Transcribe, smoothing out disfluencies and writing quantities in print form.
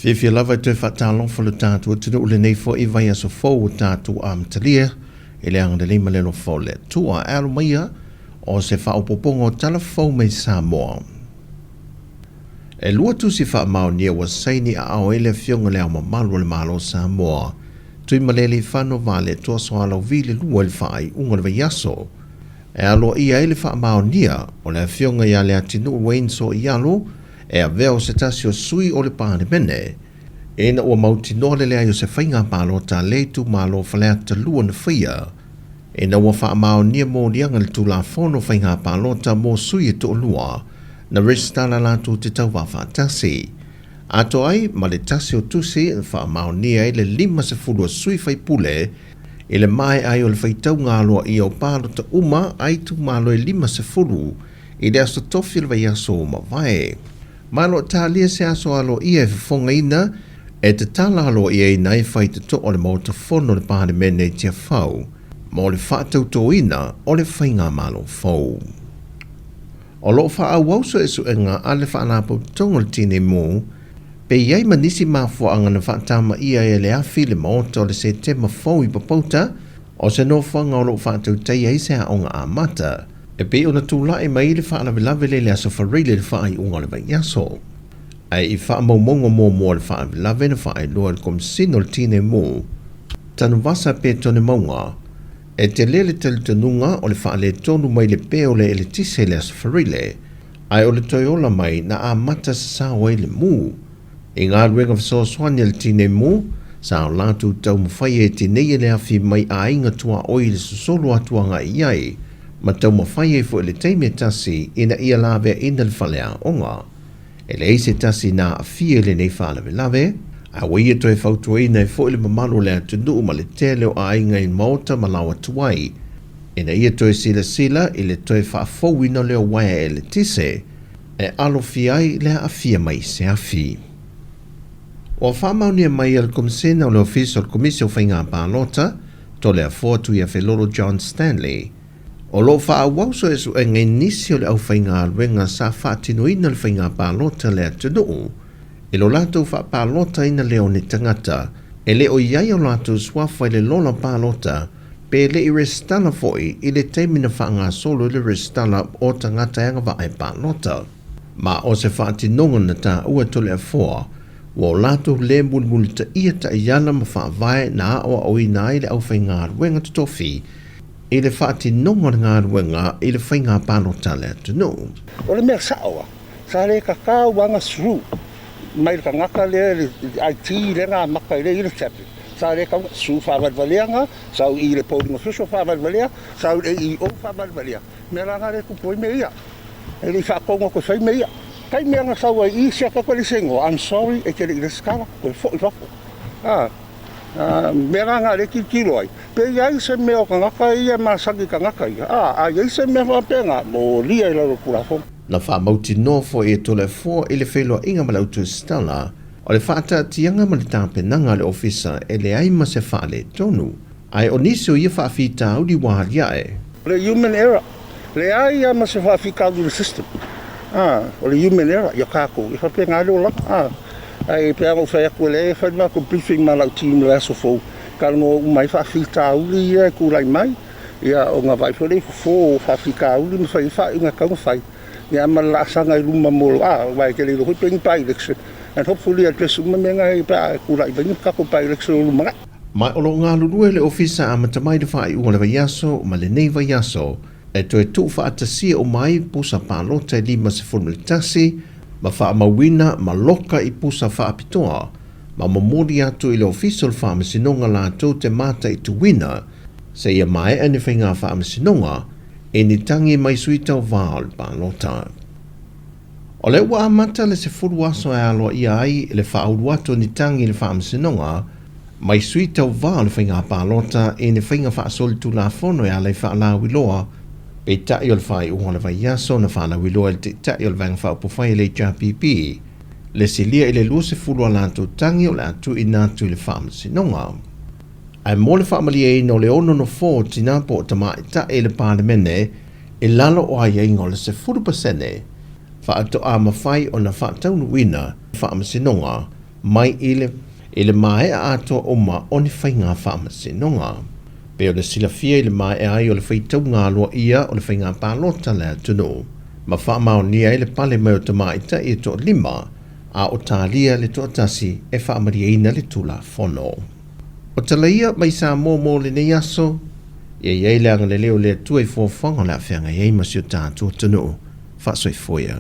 Fiafia lava e toe faatalofa lo tatou atunuu i lenei foi vaiaso fou ua tatou amatalia i le agalelei ma le alofa o le Atua. E alo maia o se faaopoopoga o tala fou mai Samoa. E lua tusi faamaonia ua saini aao ai le Afioga i Le Ao Mamalu o le Malo o Samoa, Tuimalealiifano Vaaletoa Sualauvi le lua i le faaiuga o le vaiaso. E aloaia ai le faamaonia o le Afioga ia Leatinuu Wayne Soialo e avea o se tasi o sui o le Palemene, ina ua mautinoa le leai o se faiga palota a lea itumalo o Faleata 2 na faia, ina ua faamaonia moliaga i le Tulafono o Faiga Palota mo Sui e Toalua na resitala latou te tauva faatasi. Atoa ai ma le tasi o tusi na faamaonia ai le 50 o sui faipule i le maea ai o le faitauga aloaia o palota uma a itumalo e 50 i le aso tofi o le vaiaso ua mavae. Ma o lo o talia se aso aloaia e fofogaina e tatala aloaiaina ai faitotoa o le Maota Fono o le Palemene i Tiafau mo le faatautoina o le Faigamalo fou. O lo o faaauau suesuega a le Faalapotopotoga o le Tinei Mu pe i ai ma nisi mafuaaga na faatamaia ai e le afi le Maota o le Setema fou i Papauta o se nofoaga o lo o faatautaia ai se aoga amata e pei ona tulai mai le faalavelave lea i le Aso Faraile i le faaiuga o le vaiaso. Ae i faamaumauga muamua o le faalavelave na faailoa e le Komesina o le Tinei Mu, Tanuvasa Petone Mauga, e tele le talitonuga o le faaletonu mai le pe o le eletise i le Aso Faraile, ae o le toe ola mai na amata sasao ai le mu. I galuega fesoasoani a le Tinei Mu, sa o latou taumafai e tineia le afi mai aiga tuaoi i le sosolo atu agai i ai, ma taumafai ai foi i le taimi e tasi ina ia laveaina le faleaoga. E leai se tasi na aafia i lenei faalavelave, a ua ia toe fautuaina ai foi le mamalu o le atunuu ma le tele o aiga i maota ma laoa tuai, ina ia toe silasila i le toe faafouina lea o uaea eletise e alofia ai le aafia mai i se afi. Ua faamaonia mai e le Komesina o le Ofisa o le Komisi o Faiga Palota, Toleafoa Tuiafelolo John Stanley, o lo o faaauau suesuega i nisi o le aufaigaluega sa faatinoina le faiga palota a le atunuu i lo latou faapalotaina lea o ni tagata e le o i ai o latou suafa i le lola palota pe le i resitala foi i le taimi na faagasolo ai le resitala o tagata e agavaa e palota. Ma o se faatinoga na taua e Toleafoa, ua o latou le mulimulitaia taiala ma faavae na aoaoina ai le aufaigaluega totofi i le faatinoga o le galuega i le faiga palota a le atunuu. O le mea sao lava, sa le tatau lava ona sue mai le tagata lea i le IT lea na amata ai i le tablet. Sa le tatau ona sue faavalevalea na, sau i le polling official faavalevalea, sau i le AEO faavalevalea. O mea la na lea e tupu ai mea ia. E le i faatonu atu e fai mea ia. Taimi lava na sau ai i i, siaki atu e leai se igoa, I'm sorry e te le i resitala, toe foi i fafo. A. mea la na lea e tilotilo ai, pe i ai se mea o tagata ia e masani i tagata ia, a, a i ai se mea faapena, molia i lalo o le Tulafono. Na faamautinoa foi e Toleafoa i le feiloaiga ma le autuasitala o le faataatiaga ma le tapenaga a le Ofisa e leai ma se faaletonu, ae o nisi o ia faafitauli ua aliae. O le human error, leai lava ma se faafitauli i le system. A, o le human error ia tatou, e faapena le olaga. A, ae pei lava ona ou fai atu, o lea e fai le matou briefing ma lau team i le aso fou, talanoa uma ai faafitauli ia e tulai mai, ia ona vaai foi lea i fofo o faafitauli ma fai ai faaiuga e tatau ona fai, ia ma le laasaga i luma mo, a, aua e te le iloa foi pe ni by-election, and hopefully address uma mea na pe a tulai mai ni tatou by-election o lumanai. Ma o lo o galulue le Ofisa amata mai le faaiuga o le vaiaso ma lenei vaiaso e toe tuufaatasia uma ai pusa palota e 51 ma faamauina ma loka i pusa faapitoa ma momoli atu i le Ofisa o le Faamasinoga latou te mataituina seia maea ni faiga faamasinoga i ni tagi mai sui tauva o le palota. O lea ua amata le 10 aso e aloaia ai le faaulu atu o ni tagi i le Faamasinoga mai sui tauva o le faiga palota i ni faiga faasolitulafono e ala i faalauiloa, peitai o le faaiuga o le vaiaso na faalauiloa e le Taitai o le Vaega Faaupufai a le HRPP le silia i le 20 a latou tagi o le a tuuina atu i le Faamasinoga. Ae mo le faamalieina o le ono nofoa o tina po o tamaitai i le Palemene i lalo o aiaiga o le 10%, faatoa mafai ona faataunuuina faamasinoga. mai i le i le maea atoa uma o ni faiga faamasinoga. Pei o le silafia i le maea ai o le faitauga aloaia o le faiga palota a le atunuu ma faamaonia ai le pale mai o tamaitai e toalima a o talia le toatasi e faamalieina le Tulafono. O tala ia mai Samoa mo lenei aso, ia i ai le agalelei o le Atua i foafoaga o le a feagai ai ma si o tatou atunuu. Faasoifua ia.